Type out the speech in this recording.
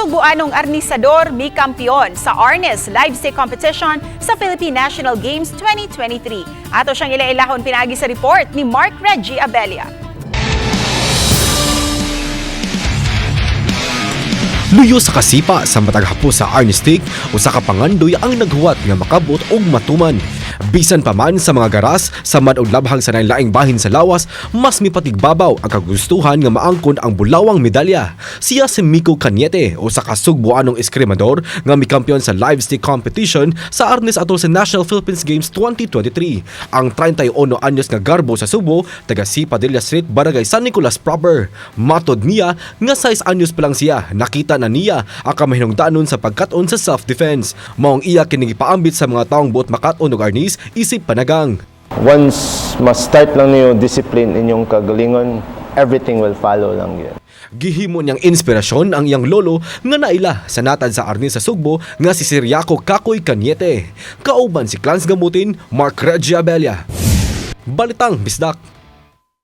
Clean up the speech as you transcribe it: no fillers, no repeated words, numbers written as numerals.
Sugbuanong arnisador mikampiyon sa Arnis Live Stick Competition sa Philippine National Games 2023. Ato siyang ilailahon pinaagi sa report ni Mark Reggie Abella. Luyo sa kasipa sa matag hapos sa Arnis Stick, usa ka pangandoy ang naghuwat nga makabot og matuman. Bisan pa man sa mga garas, samad og labhang sa laing bahin sa lawas, mas mipatigbabaw ang kagustuhan nga maangkon ang bulawang medalya. Siya si Miko Cañete, usa ka sugbuanong eskrimador nga mikampiyon sa live stick competition sa Arnis atol sa National Philippines Games 2023. Ang 31 anyos nga garbo sa Subo, taga C. Padilla Street, Barangay San Nicolas proper. Matod niya nga 6 anyos pa lang siya, nakita na niya ang kamahinungdanon sa pagkat-on sa self-defense. Maong iya kining ipaambit sa mga taong buot makat-on og arnis isip panagang. Once ma-start lang niyo discipline inyong kagalingon, everything will follow lang yun. Gihimo niyang inspirasyon ang iyang lolo nga naila sa natad sa arnis sa Sugbo nga si Siriaco Kakoy Cañete. Kauban si Clans Gamutin, Mark Reggie Abella. Balitang Bisdak.